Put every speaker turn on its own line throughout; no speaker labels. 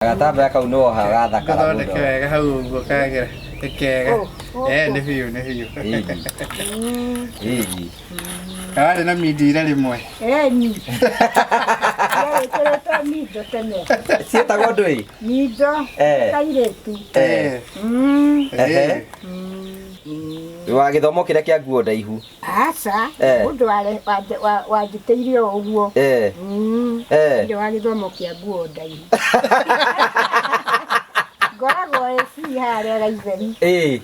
Gatambaya kau nĩ woha gathakara mũno.
Gathondeke wega hau ũguo kagĩra nĩ kega. Eh, nĩ biũ nĩ biũ.
Ĩĩ. Ĩĩ.
Kararĩ na mindira rĩmwe.
Eni. Wĩkĩrĩtwo mindo tene.
Ciĩtagwo ndũĩ?
Mindo.
Eh.
Kairĩtu.
Eh.
Ehe.
Eh.
Wa gĩthomo kĩrĩa kĩa nguo ndaihu.
Aca.
Eh.
Mũndũ wanjĩtĩire o ũguo.
Eh. Eh.
Ndirĩ wa gĩthomo kĩa nguo ndaihu. Ngoragwo AC harĩa Gaitheri.
Ĩĩ.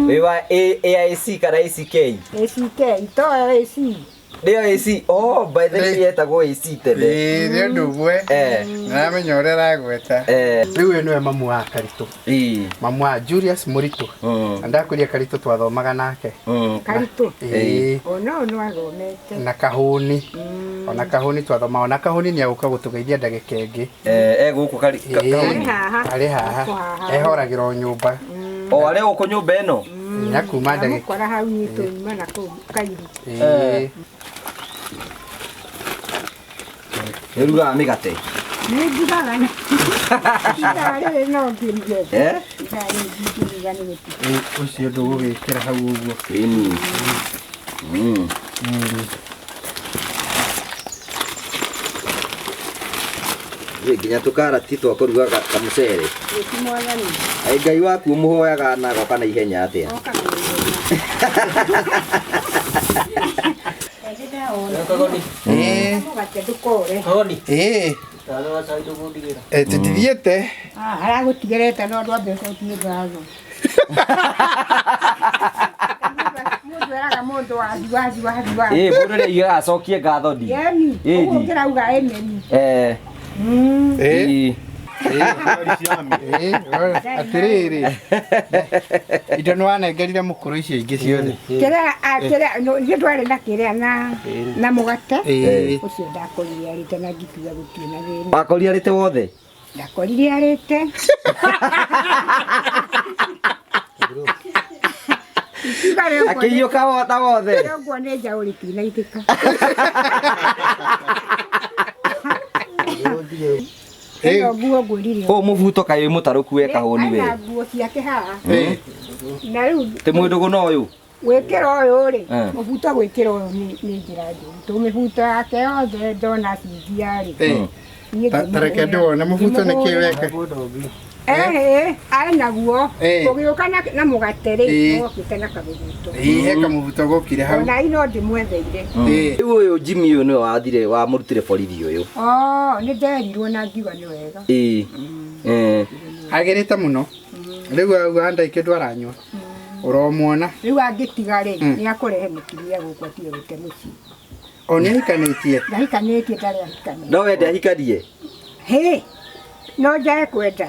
Wĩ wa AIC kana ACK?
ACK, itoyo AC.
Nĩyo AC. Oh, by the way yetagwo AC tene.
Ĩĩ, nĩ ũndũ ũmwe.
Eh.
Nĩramenya ũrĩa aragweta.
Eh.
Rĩu ũyũ nĩwe mamu wa Karitũ.
Ĩĩ.
Mamu wa Julius Mũritũ. Na ndakwĩria Karitũ twathomaga nake.
Karitũ.
Ĩĩ.
Ona ũyũ no athomete.
Na Kahũni. Ona Kahũni twathomaga. Ona Kahũni nĩ agũka gũtũgeithia ndagĩka ĩngĩ.
Eh, e gũkũ kari
Ĩĩ,
kahũni.
Haha.
Arĩ haha.
Gũkũ haha.
Ehoragĩra o nyũmba.
O arĩ gũkũ nyũmba ĩno.
Nginya kuma ndagĩka.
Amũkora hau nyitũ nyuma na kũu Kairu.
Ĩĩ.
Nĩ ũrugaga mĩgate.
Nĩ njugaga na ithaa rĩrĩ no ngĩruge.
Eh?
Ithaa rĩrĩ ndingĩruga nĩ gũtirĩ.
Ĩĩ, ũcio ndũgũgĩkĩra hau ũguo.
Ĩni. Ĩ, nginya tũkarati twa kũruga kamũcere.
Gĩti mwathani.
Ĩ, Ngai waku ũmũhoyaga na agoka na ihenya atĩa?
Okaga na ihenya.
Ĩĩ.
Mũgate ndũkore.
Ĩĩ. Eh, tũtithiĩte.
Aragũtigĩrĩte no ndwambe ũcokie ngatho. Mũndũ eraga mũndũ wathi wathi wathi wathi.
Ĩ, mũndũ nĩ aigaga acokie ngatho ndi.
Yeni,
Ĩni.
ũguo ũkĩrauga ĩmeni.
Eh.
Ĩĩ.
Ĩ.
Ĩĩ, atĩrĩrĩ indo nĩ wanengerire mũkũrũ icio ingĩ ciothe.
Kĩrĩa kĩrĩa ithuĩ twarĩ na kĩrĩa na na mũgate.
Ĩĩ.
Ũcio ndakorire arĩte na ngĩkiuga gũtirĩ na thĩna.
Wakorire arĩte wothe?
Ndakorire arĩte. Ikiuga rĩu ũguo nĩ-
Akĩiyũka wota wothe.
rĩu ũguo nĩ njaũri tinaitĩka. Ĩno nguo ngwĩrire.
Ũũ mũbuto kaĩ wĩ mũtarũku we kahũni we.
Ena nguo ciake haha.
Ĩĩ.
Na rĩu
Tĩ mwĩndũgũ na ũyũ.
gwĩkĩra ũyũ rĩ,
Eh.
mũbuto gwĩkĩra ũyũ nĩ njĩra njũru. Tondũ mĩbuto yake yothe ndona cingia rĩ.
Ĩĩ.
Niĩ
Ta reke ndĩwone mũbuto nĩ kĩ weka.
Ehĩ, arĩ naguo.
Eh.
Ũgĩũka na mũgate rĩ,
Ĩĩ.
wokĩte na kamũbuto.
Ĩĩ, he kamũbuto gokire hau.
Ona ino ndĩmwetheire.
Ĩĩ.
Rĩu ũyũ Jimmy ũyũ nĩwe wathire wamũrutire borithi ũyũ.
Oh, nĩ nderirwo na ngiuga nĩ wega.
Ĩĩ. Eh.
Agĩrĩte mũno. Rĩu auga ndai kĩndũ aranyua. Ũromuona.
Rĩu angĩtiga rĩ, nĩ akũrehe mũtumia gũkũ atige gũte mũciĩ.
O nĩ ahikanĩtie.
Ndahikanĩtie ndarĩ ahikanĩtie.
No wende ahikanie?
Hĩ, no njae kwenda.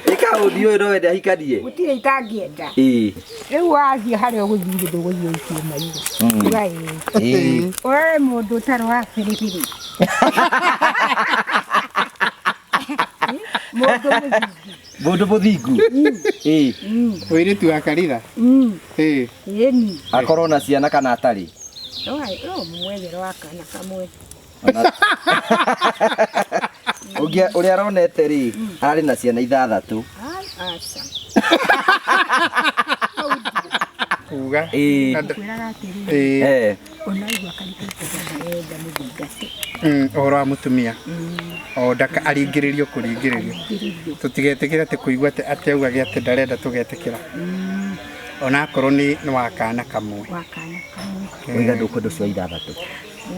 Ĩ kahũni ũyũ no wende ahikanie?
Gũtirĩ itangĩenda.
Ĩĩ.
Rĩu wathiĩ harĩa ũgũthiĩ ndũgũthiĩ ũikie maitho. Uga ĩĩ.
Ĩĩ.
Ũrore mũndũ ũtarĩ wa biribiri. Mũndũ mũthingu.
Mũndũ mũthingu. Ĩĩ.
Mũirĩtu wa karitha. Ĩĩ.
Ĩni.
Akorwo na ciana kana atarĩ.
No no mwethere wa kana kamwe.
Ũngĩa ũrĩa aronete rĩ, arĩ na ciana ithathatũ.
Ai, aca.
Kuga.
Ĩĩ.
Na nda-
Kwĩraga atĩrĩrĩ,
Ĩĩ.
Eh.
ona igua karitũ ndarenda mũthingate.
Ũhoro wa mũtumia. O ndaka aringĩrĩrio kũringĩrĩrio.
Ngĩrĩrio.
Tũtigetĩkĩre atĩ kũigua atĩ atĩ augage atĩ ndarenda tũgetĩkĩra. Ona akorwo nĩ nĩ wa kana kamwe.
Wa kana kamwe.
Ũiga ndũkwenda ũcio wa ithathatũ.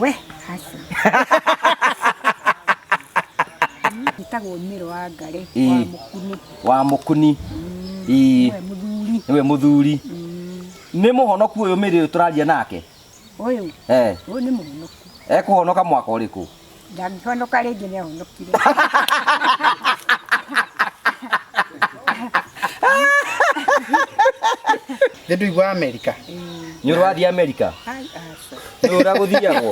We, aca. Ĩtagwo Mĩro wa Ngarĩ
Ĩĩ.
wa Mũkuni.
Wa Mũkuni. Ĩĩ.
Nĩwe mũthuri.
Nĩwe mũthuri. Nĩ mũhonoku ũyũ mĩrĩ ũyũ tũraria nake.
Ũyũ,
Eh.
ũyũ nĩ mũhonoku.
Ekũhonoka mwaka ũrĩkũ?
Ndangĩhonoka rĩngĩ nĩ ahonokire.
Nĩ ndũigua Amerika.
Nĩ ũrathiĩ Amerika?
Ai, aca.
Nĩ ũrĩa gũthiagwo?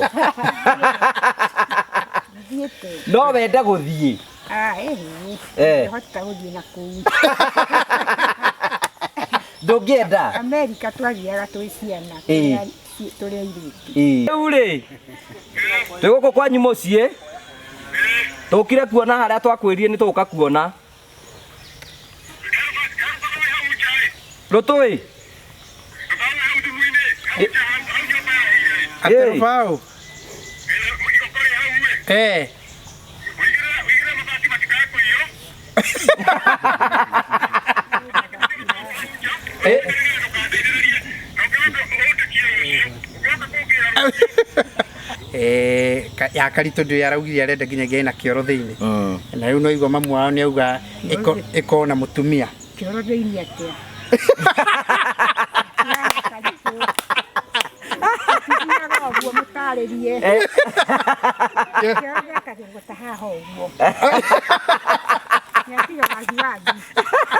Thiĩte.
No wende gũthiĩ.
Ah, ĩhĩ.
Eh.
Ndingĩhota gũthiĩ na kũu.
Ndũngĩenda?
Amerika twathiaga twĩ ciana.
Ĩĩ.
Tũrĩ airĩtu.
Ĩĩ. Rĩu rĩ, twĩ gũkũ kwanyu mũciĩ. Tũkire kuona harĩa twakwĩrire nĩ tũgũka kuona. Rũtũĩ.
Atĩ
Ĩĩ.
rũbaũ. Eh.
Eh.
Eh, ya karitũ ndĩ araugire arenda nginyagia ĩna kĩoro thĩinĩ. Na rĩu no igua mamu wao nĩ auga ĩkorwo na mũtumia.
Kĩoro thĩinĩ atĩa? Tũthiaga ũguo mũtarĩrie. Kĩoro gĩakagĩrwo ta haha ũguo. Nĩatiga wagiwagi.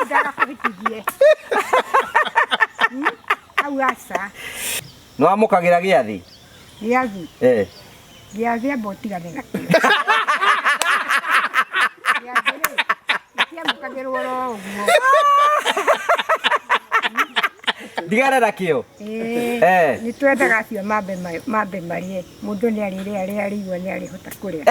Ndagakũhĩtithie. Hau aca.
Nĩ wamũkagĩra gĩathĩ?
Gĩathi.
Eh.
Gĩathĩ amba ũtigane nakĩo. Gĩathĩ rĩ, gĩtiamũkagĩrwo oro ũguo.
Ndigane nakĩo.
Ĩĩ,
Eh.
nĩ twendaga acio mambe marĩe. Mũndũ nĩ arĩrĩa arĩa arĩigua nĩ arĩhota kũrĩa.